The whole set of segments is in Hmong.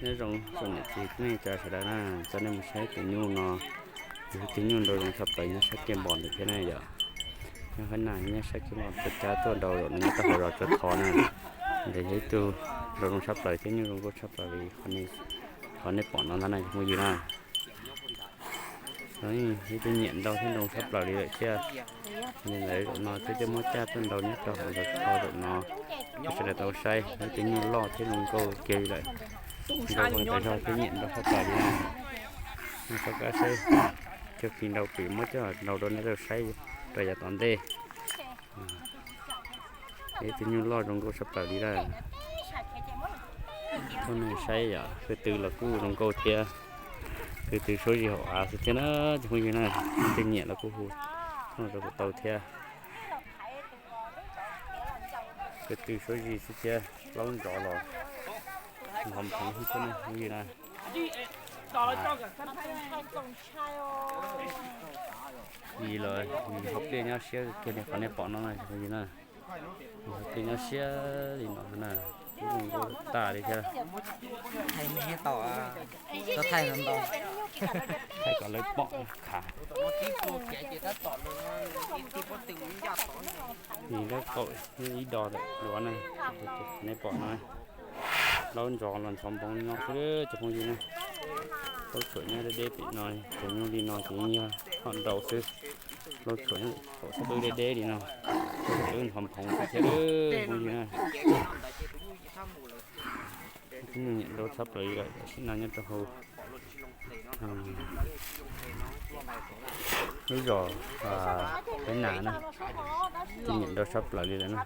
Nyob zoo tsoom niam txiv kwv tij neej tsa sawv daws na, coj nej mus saib tus nyuj no, yog ib tug nyuj nrau zoo tshaj plaws nyob sab kiag npom ntawm thiab na yom. Nyob hab na nyob sab kiag npom tuaj cab tuaj nrau zaum no nyob rau hauv zos Tsua Thov na. Ntawd yog ib tug nrau zoo tshaj plaws thiab nyuj zoo nkauj tshaj plaws li qhov nej pom no ntag na cov phooj ywg na. Ib tug nyiam nrau thiab nrau tshaj plaws li lawm thiab. Li ntawd zaum no thiab coj muab caj tuaj nrau nyob rau hauv zos Tsua Thov zaum no, coj sawv daws tau saib ib tug nyuj loj thiab zoo nkauj kiag li lawm. Nrau zoo tas zog thiab nyiam nrau tshaj plaws li na. Txhob kab saib, cog phim nrau pem muab coj nrau rau nej tau saib rau yav tom ntej. Ib tug nyuj loj zoo nkauj tshaj plaws li lawm. Tuaj nej saib yom, ko tw los kuj zoo nkauj thiab. Ko tw suab zis hauv av xwb thiab na cov phooj ywg na. Leej twg nyiam los kuj hu tuaj rau kuv tau thiab. Ko tw suab zis xwb thiab plaub ntsov los ntxhov nphoov xwb thiab na phooj ywg na. Vim los vim hauv pliaj nyob siab kiag li qhov nej pom no na cov phooj ywg na. Hauv pliaj nyob siab li no na, kuj zoo nkauj tas li thiab. Thaij kom lawv pom khav. Vim lawv qaum ib do ntawm duav na, nej pom no. Plaub ntsov los ntxhov nphoov nyob xwb cov phooj ywg na. Plaub tshuam nyob deb deb pem no, cov nyuj li no ces yog hom nrau xwb. Plaub tshuam nyob qaum xwb deb deb li no, twb ntxhov nphoov xwb thiab phooj ywg na. Ib tug nyuj nyiam nrau tshaj plaws li lawm tam sim no nyob rau hauv lub zos Haiv Nas na, ib tug nyiam nrau tshaj plaws li lawm na.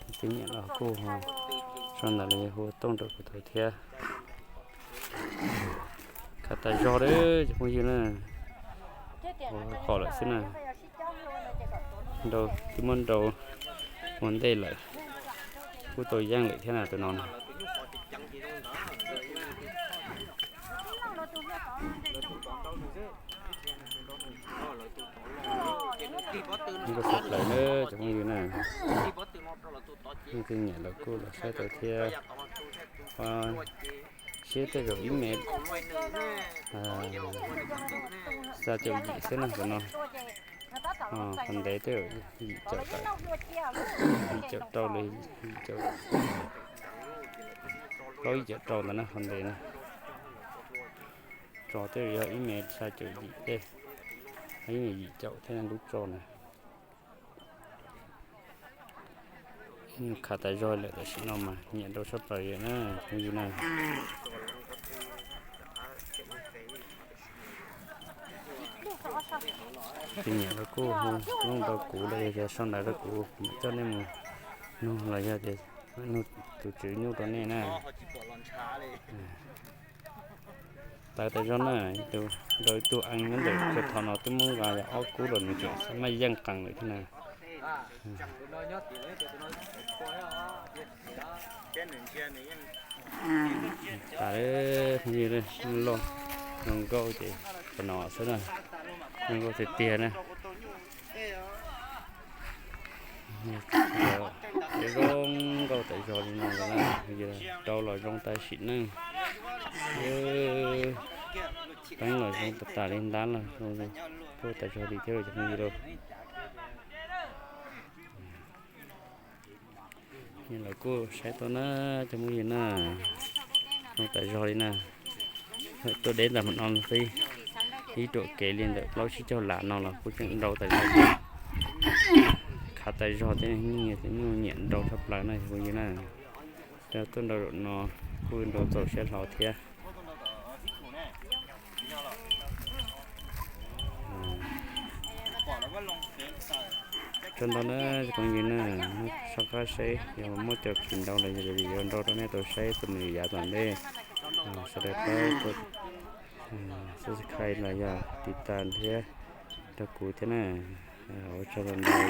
Ib tug nyiam los kuj sau ntawv los yog hu tooj rau kuv tau thiab. Khav tas zog lawm cov phooj ywg na, ua qom lawm xwb na. Nrau twb muab nrau ua ntej lawm, kuj tau yeej lawm thiab na tus no na. Nkauj tshaj plaws na cov phooj ywg na. Leej twg nyiam los kuj los saib tau thiab. Siab tej zaum ib mev xya caum yim xwb na tus no. Qhov ntev tej zaum yim caum tawm, yim caum rau li, yim caum plaub yim caum rau ntawd na qhov ntev na. Tso tej zaum yog ib mev xya caum yim tej, ib mev yim caum thiab lub tso na. Khav tas zog lawm tam sim no mas nyiam nrau tshaj plaws na phooj ywg na. Tus nyiam los kuj hu looj rau kuv los yog sau ntawv rau kuv, kuv mam coj nej mus nug los yog tias nug tus tswv nyuj rau nej na. Tawv tas zog na, tus nrau ib tug eev nyob ntawm Tsua Thov no twb muab nqa yog ob kub los nws tseem maj yeej qees lawm thiab na. Tas phooj ywg, loj zoo nkauj ces qhov no xwb na, zoo nkauj tiag tiag na. Zoo nkauj tas zog li no na, rau los zoo tas sim neej, teeb los zoo tas tas li, ntab los zoo nkauj tas zog li thiab cov phooj ywg lauj. Lawv kuj saib tau na cov phooj ywg na, zoo tas zog li na. Tuaj deb ntawm no xwb, ib ruam kev li ntawm plaub tsib caug lav no los kuj tseem nrau tas zog li. Khav tas zog thiab, nyuj nyiam nrau tshaj plaws na cov phooj ywg na. Coj tuaj nrau zaum no kuj nrau txaus siab hlo thiab. Tsaug ntau na cov phooj ywg na, soj qab saib yog muaj cov phim nrau los yog yuav nrau rau nej tau saib tus me yav tom ntej. Sawv daws pab subscribe los yog tiv tas thiab rau kuv thiab na. Ua tsaug ntau.